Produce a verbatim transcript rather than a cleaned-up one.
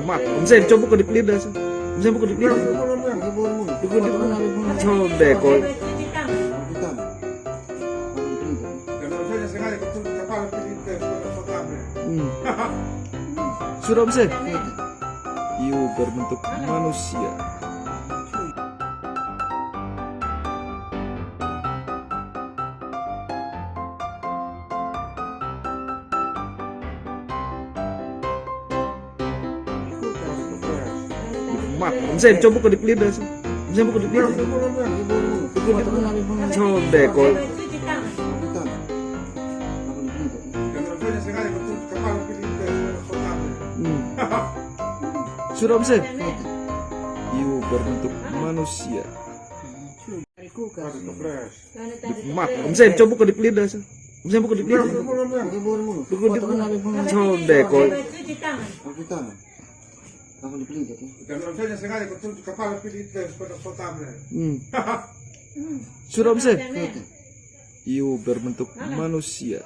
Mat, bisa coba ke di pelinda, sih. Bisa buka di pelinda. Buka di pelinda. Coba deh, kok. Hmm. Sudah bisa? Iya, berbentuk manusia. Mat, bisa coba ke di pelinda, sih. Bisa buka di pelinda. Coba deh, kok. Hmm. Sudah bisa? Iya, berbentuk manusia. Mat, bisa coba buka di pelinda, sih. Bisa buka di pelinda. Buka di, coba deh, kok. Hmm. Sudah bisa? Iya, berbentuk manusia.